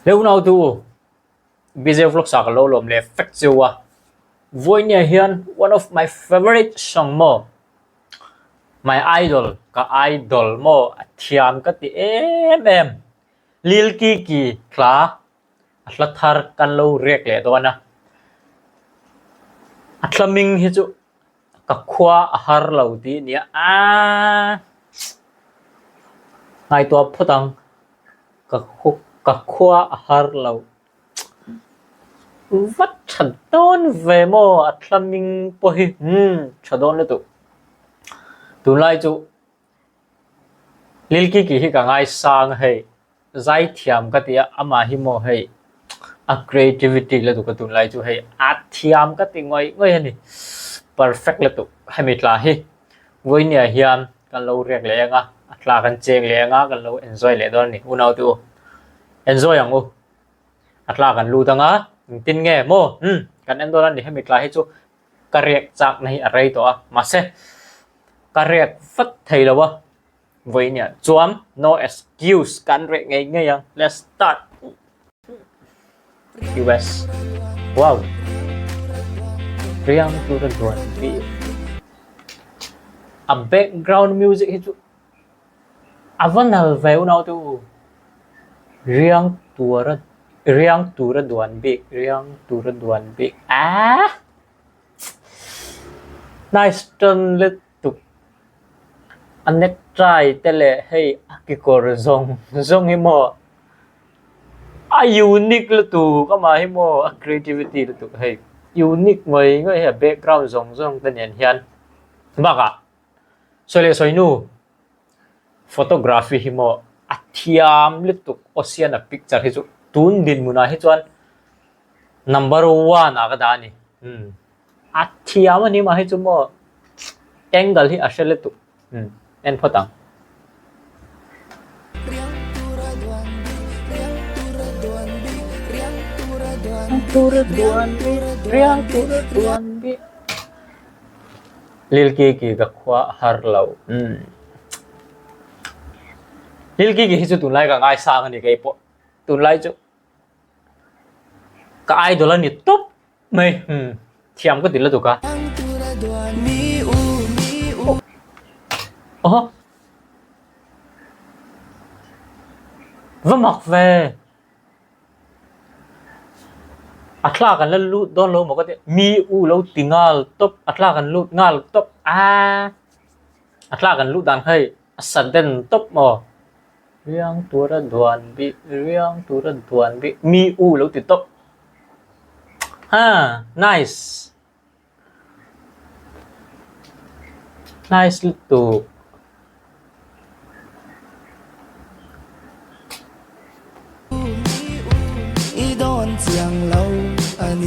Leu nau tu BJ Vlogs ah ka lo lawm leh fek cheu a. Vawinia hian one of my favorite song maw my idol ka idol maw a thiam ka ti em em Lil Kiki hla a hla thar kan lo rek leh dawn a. A thla hming hi chu Ka khua a har lo tih a nia aaa ngaihtuah phawt ang ka ka khua a har lo vat tha dawn ve maw a thla hming pawh hi umm tha dawn lutuk tunlai chu Lilkiki hi ka ngaisang a hei. Zaithiam ka ti a, amah hi maw hei a creativity lutuk a tunlai chu hei a thiam ka ti ngawih ngawih a ni. Perfect lutuk hemi tla hi vawinia hian kan lo riak leh ang a, a tla kan cheng leh ang a, kan lo enjoy leh dawn a ni. Unau te u, enjoy ang u. A tla kan lut ang a, engtin nge maw umm kan en dawn a ni hemi tla hi chu ka riak chakna hi a rei tawh a, mahse ka riak vat thei lo a. Vawinia chuan no excuse kan reh ngei ngei ang let's start US wow riang tura duan bik a background music hi chu a va nal ve unau te u riang tura riang tura duan bik riang tura duan bik ah nice tan let tuk. A necktie te leh hei a kekawr zawng zawng hi maw a unique lutuk amah hi maw a creativity lutuk hei unique ngawih ngawih hei a background zawng zawng te nen hian bakah sawi leh sawi nu photography hi maw a thiam lutuk Oceana picture hi chu tun dinhmunah hi chuan number one ah ka dah a ni umm. A thiam a ni mah hi chu maw angle hi a hre lutuk umm en phawt ang. Lil Kiki ka khua a har lo umm Lil Kiki hi chu tunlai ka ngaisang a ni keipawh tunlai chu ka idol a ni tawp. Mai umm thiam ka ti lutuk a. Aw va mak ve a thla kan la lut dawn lo maw ka ti mi u lo ti nghal tawp a thla kan lut nghal tawp a a thla kan luh dan hei a sudden tawp maw riang tura duan bik riang tura duan bik mi u lo ti tawp. Ha nice nice lutuk.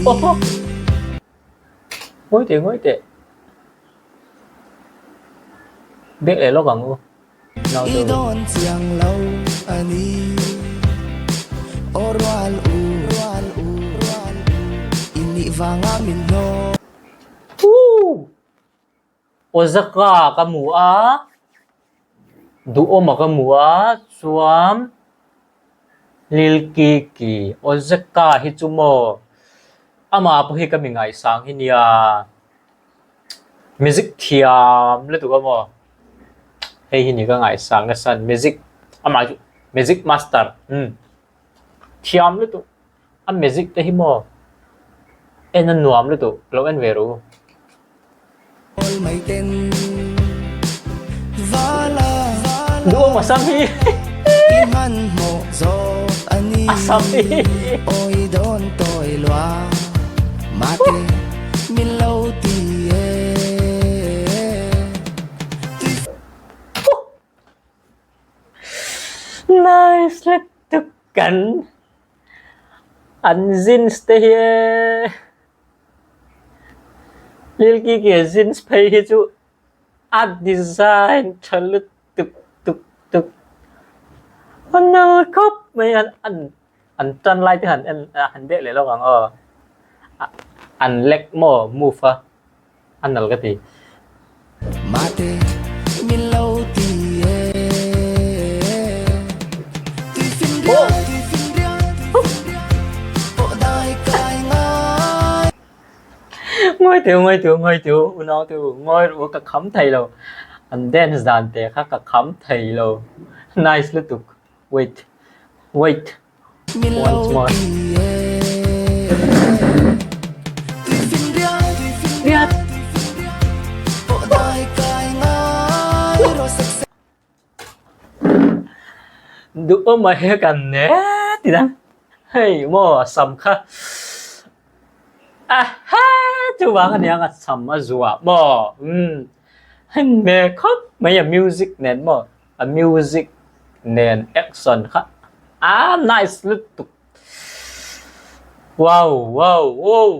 Oho ngawi teh ngawi teh bek leh lawk ang u. Ozaka ka hmu a, duhawma ka hmu a, chuan Lil Kiki Ozaka hi chu maw amah pawh hi ka mi ngaihsang hi nia. Music thiam lutuk a maw hei hi ni ka ngaihsang nasa music amah chu music master umm thiam lutuk a music te hi maw en a nuam lutuk lo en ve rawh u. Duhawm a sam hi a sam hi. Nice lutuk kan an jeans te hi e Lil Kiki a jeans phei hi chu a design tha lutuk tuk tuk a nal khawp mai a an An tan lai te han en han biak leh lawk ang aw. An lek maw move a a nal ka ti. Mate min lo ti e. Tui fin rial, tui fin rial, tui fin. teh u, ngawi teh u, ngawi teh u, unau te u, ngawi rawh u, ka kham thei lo. An dance dan te kha ka kham thei lo. Nice lutuk. Wait, wait, once more. Duh awm ah hian kan ne ti na hei maw a sam kha aha chuvang aniang a sam a zuah maw umm heng ve khawp mai a music nen maw a music nen action kha a nice lutuk wow wow wow.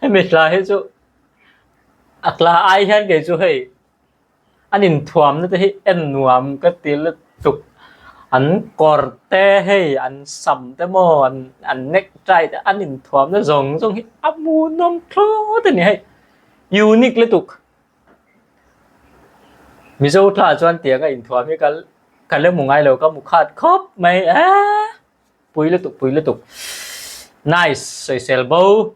Hemi hla hi chu a hla ai hian kei chu hei An inthuamna te hi en nuam ka ti lutuk. An kawr te hei, an sam te maw, an neck tie te, an inthuamna zawng zawng hi a hmuhnawm thlawt a ni hei. Unique lutuk. Mizo thla chuan tianga inthuam hi ka ka la hmu ngai lo, ka hmu khat khawp mai eee. Pui lutuk, pui lutuk. Nice, sawisel bo.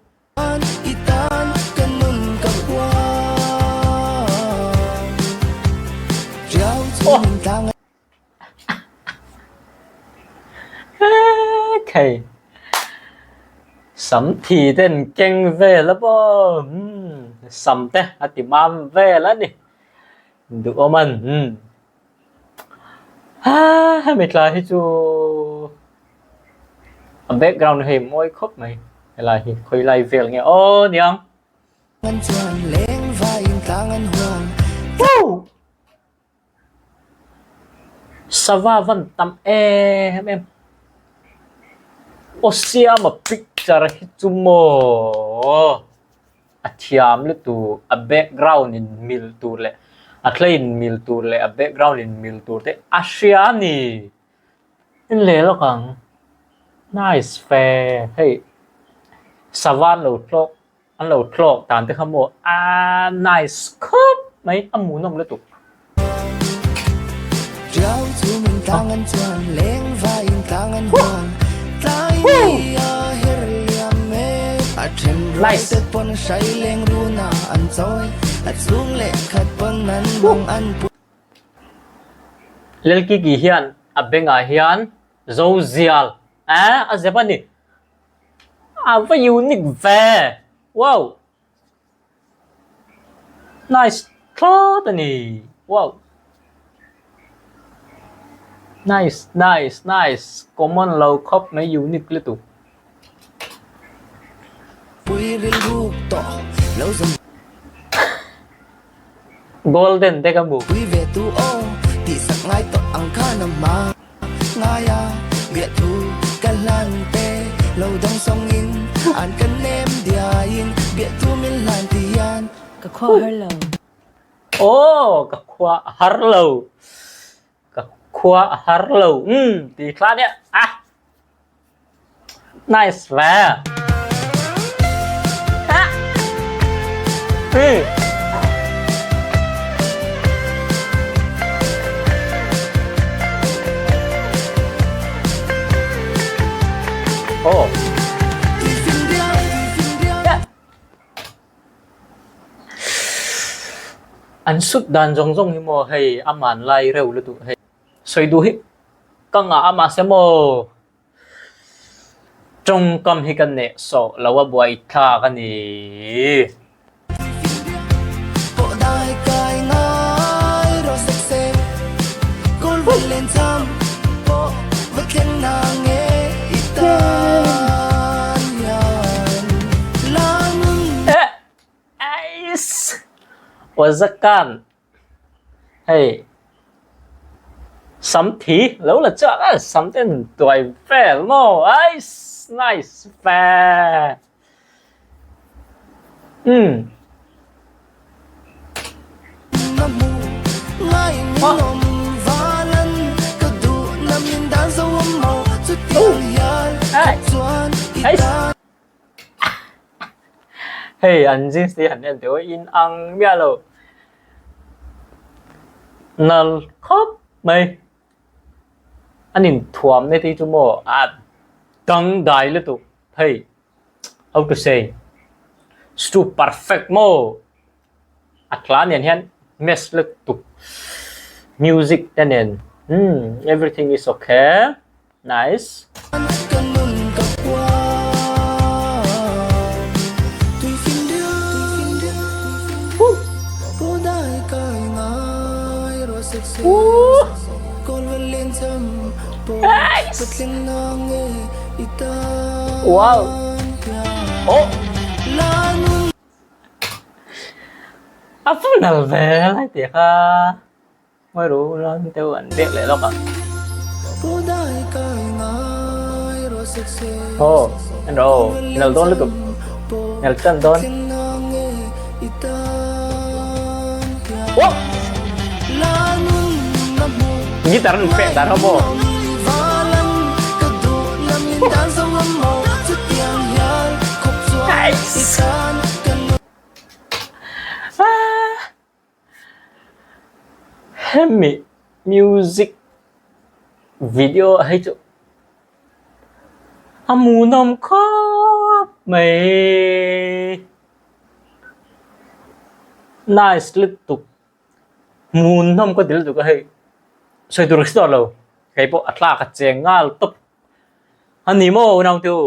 Khei sam thi te an keng vel a maw umm sam te a ti mam vel a ni duhawm an umm hemi tlai hi chu a background hei mawi khawp mai helai hi khawi lai vel nge aw niang. Sava van tam em em aw siama picture hi chu maw. A thiam lutuk a background in mil tur leh a hlei in mil tur leh a background in mil tur te a hria a ni. En leh lawk ang nice fe hei sava an lo tlawk an lo tlawk dan te kha maw aa nice khawp mai a hmuhnawm lutuk. Nice. Lelkiki hian a bengah hian Zozial eh a zep a ni. A va unique ve. Wow. Nice thlawt a ni. Wow. Nice, nice, nice. Common lo khawp mai unique lutuk. Golden te ka hmu. Ka khua har lo. Aw ka khua a har lo. Ka khua a har lo. Umm ti thla nia. Ah. Nice ve. Ah. Mm. Oh. An sut dan zawng zawng hi maw hei a hmanlai reuh lutuk hei. Sawi duh hi ka ngah a mahse maw tawngkam hi ka neh sawh lo a buai thlak a ni. Wazakan hei sam thi lo la chak a sam te an tuai vel maw ais nice ve umm. Hei an jeans te hi han en teh aw in ang miah lo nal khawp mai an inthuam na te chu maw a dangdai lutuk hei how to say it's too perfect maw. A hla nen hian match lutuk music te nen umm everything is okay nice. Wow oh. A funnel ve lai tih kha ngawi ru lan deuh an biak leh lawk ang. Aw en rawh aw nel dawn lutuk nel tan dawn. Wow! Guitar an pek dan ho maw? Hemi music video hei chu a hmuhnawm khawp mai. Nice lutuk hmuhnawm ka ti lutuk a hei sawi tur ka hre tawh lo keipawh a tlak a cheng nghal tawp. A ni maw unau te u?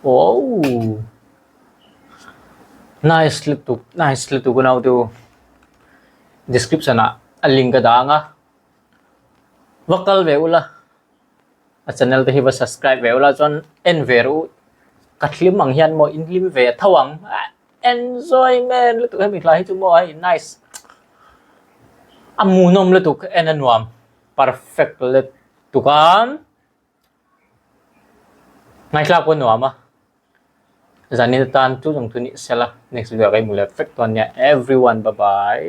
Wow! Nice lutuk, nice lutuk unau te u. Description ah a link a dah ang a. Va kal ve ula. A channel te hi va subscribe ve ula chuan en ve rawh u. Ka hlim ang hian maw in hlim ve tho ang. Enjoyment lutuk hemi hla hi chu maw hei nice a hmuhnawm lutuk en a nuam perfect lutuk a ngaihthlak pawh a nuam a zanin atan chu zawng chu ni sela next video ah ka inhmu leh vek dawn nia everyone bye bye.